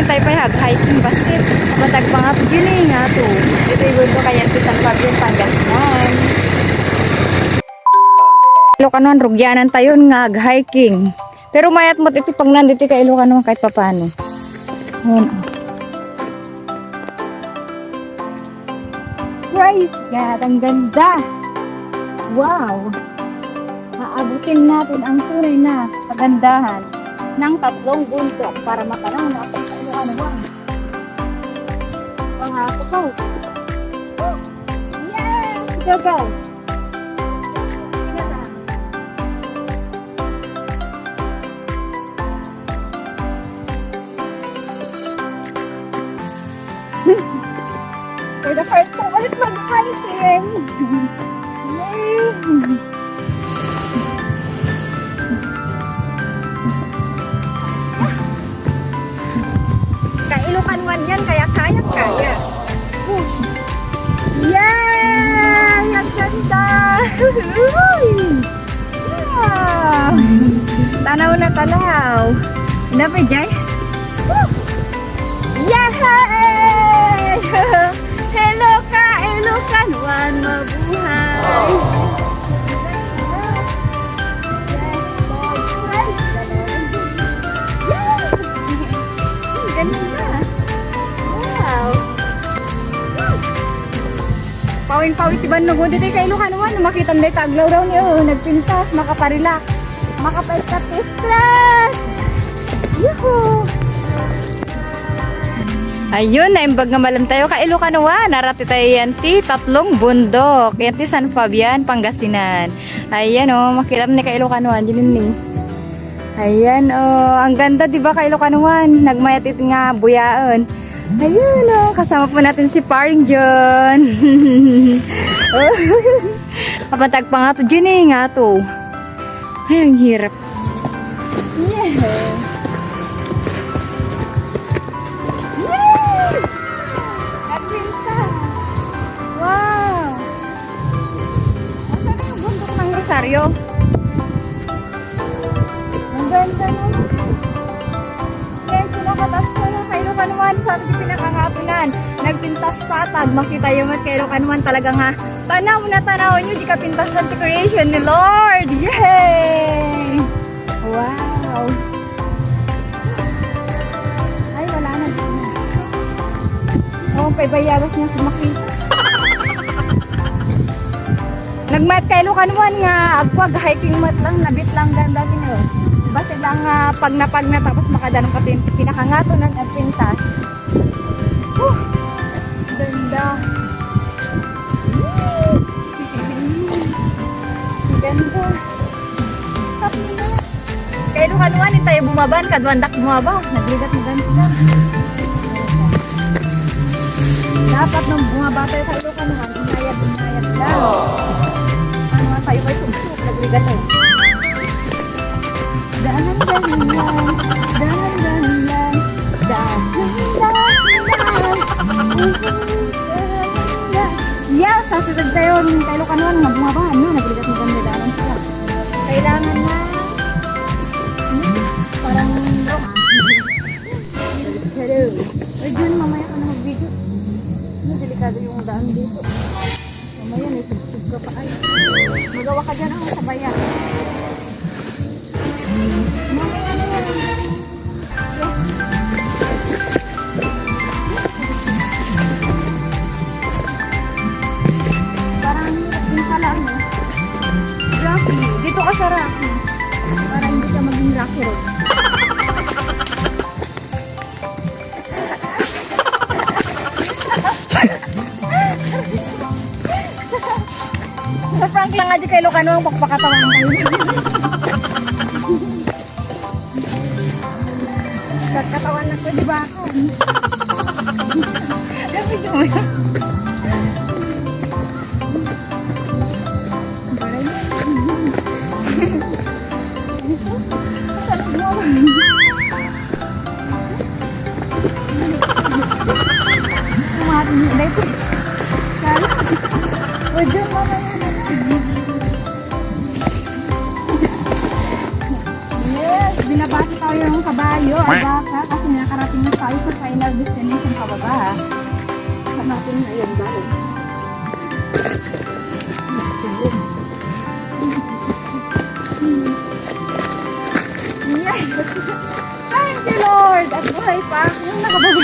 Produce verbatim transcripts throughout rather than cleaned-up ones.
Tayo pa'y hag-hiking bassit. Apan tagpangato, dini nga to. Ito'y bundok a yan ti San Fabian, Pangasinan. Ilokanuan, rugianan tayon nga hag-hiking. Pero mayat met iti pagnan ditoy ka Ilokanuan kahit papano. Ayan, oh. Praise God! Ang ganda! Wow! Aabutin natin ang tunay na kagandahan ng tatlong bundok para matanaw natin ang Ilokanuan. Pangako ko. Yes! Go, go! For the first time ulit mag-hiking. Yay! Kailokanuan yan, kaya kaya, kaya. Yay! Ang ganda! Uy! Wow! Tanaw na tanaw. Napay, Jay? Woo! Yay! Hello ka, Ilokanuan, mabuhay! Yay! Ang ganda! Wow! Pawing-pawit ti bannog. O, ditoy ka Ilokanuan, no makitam dayta aglawlaw ni, o, nagpintas, makaparelax, makapaiskat ti stress. Yuhu! Ayun, naimbag nga malam tayo ka Ilokanuan. Narati tayo yan ti tatlong bundok. Yan ti San Fabian, Pangasinan. Ayan, o, makitam ni ka Ilokanuan. Dinin ni. Ayan, o. Ang ganda, di ba, ka Ilokanuan? Nagmayat it nga buyaen. Ayun, o. Kasama po natin si Paring John. O. Apan tagpangato, Jenny, nga to. Ay, ang hirap. Yeah. Yay! Advent ka. Wow! Asan na yung bundok ng Rosario? Ang ganda naman. Yes, nakataas pa na kayo kanuan sa ating pinakangatunan. Nagpintas pa, tag makita yung mat kayo kanuan talaga nga. Tanaw na tanaw nyo, di kapintasan ti creation ni Lord. Yay! Wow! Ay, wala na. Oh, pay bayabas niya sumakit. Nagmayat ka Ilokanuan nga agwag hiking mat lang, nabit lang ganda tinyo. Basta lang, ah, pag napag na tapos makadanon ka pin-, pinakangato na nagpintas. Huh! Ganda. Ganda. Tapos na. Kay Ilokanuan, tayo bumaba, kaduandak bumaba. Nagligat mo ganito na. Dapat nung bumaba tayo sa Ilokanuan, inayat, inayat lang. Ano nga tayo kay Tugsok, nagligat tayo. Dahan-dahan lang, dahan-dahan lang, dahan-dahan lang. Yes, sasagot tayo ng Ilokanuan nga bumaba. Ano, nagligat mo ganito, dahan sila. Kailangan na, hmm, parang romantic. Hello. Ay, Jun, mamaya ka na mag-video. Ano, delikado yung daan dito. Mamaya, may tugtog ka pa. Ay, magawa ka dyan, oh, sa baya. Mamaya na yan. Parang hirap din pala, ano? Rocky. Dito ka sa Rocky. Para hindi ka maging Rocky Road. Sa prank lang nga di kayo Ilocano ang pagpakatawan kayo. Katawan na ko, di ba? Gabi ko. Umating na ito. Kala. O, dyan, mamaya na. Yes, binabati tayo ng Bayo, Abaka, kasi nakarating na tayo sa final destination pababa. Hanapin na yung bayo. Yes! Thank you, Lord! At buhay pa yung nakababa.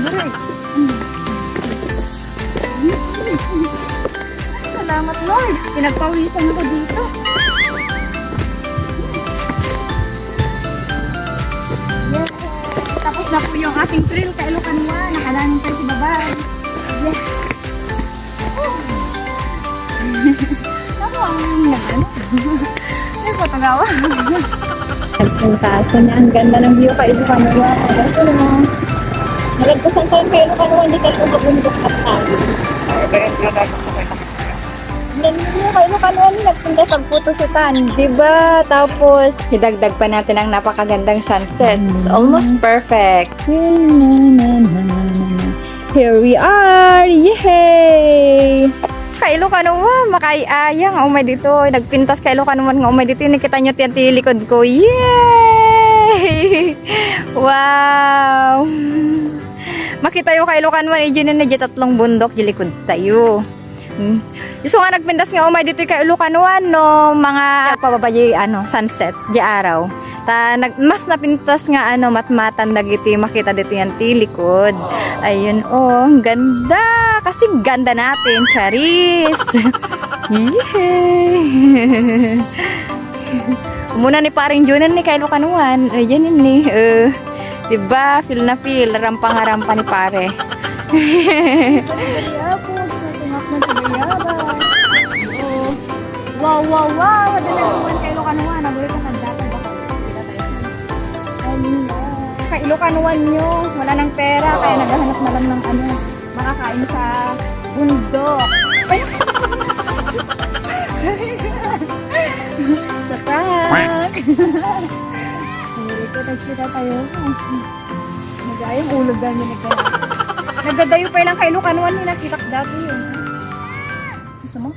Buhay. Ay, salamat, Lord. Pinagpawisan ako dito. Yes. Tapos na po yung ating trail kay Ilocano One. Nakalanin tayo sa baba. Yes. Ako ang naman. Ay, fotogawa. Nagpunta. So, na, ang ganda ng view kay Ilocano One. Ito na. Nalagpasan ko yung kay Ilocano One. Di ka lumabundok at tayo. Ang ganda ng view kay Ilocano One. Nagpunta sa photoshootan. Diba? Tapos, idagdag pa natin ang napakagandang sunset. It's almost perfect. Here we are! Yehey! Kay Ilocano One, makay-aya nga umay ditoy. Nagpintas kay Ilocano One nga umay ditoy. Nakita nyo ti, ti likod ko. Yay! Wow! Makita yo kay Ilocano One, ijin na di tatlong bundok di likod tayo. Hmm. Isu nga nagpintas nga umay ditoy kay Ilocano One, no, mga pababa di, ano, sunset, di araw. Ta, nag-, mas napintas nga, ano, matmatan dagiti makita ditoy yan ti likod. Ayun, oh, ang ganda. Kasi ganda natin, Charis. Yehey! Umuna ni Paring Junan ni kay Ilocano One. Ayan ni. Eh, diba? Feel na feel. Rampa nga rampa ni pare. Bayabas, natungak man sa bayabas. Oo. Wow, wow, wow! Ada na naman kay Ilocano One. Nagulit ang kandata. Baka kita tayo. Ay, Nino. Kay Ilocano One nyo, wala nang pera, kaya naghahanap na lang ng ano, makakain sa bundok. Sa prank! Dito, nagkita tayo. Nag-ayang ulo dahil yung nagkaya. Nagdadayo pa ilang kay Ilocano One, may nakitak dati yun. Gusto mo?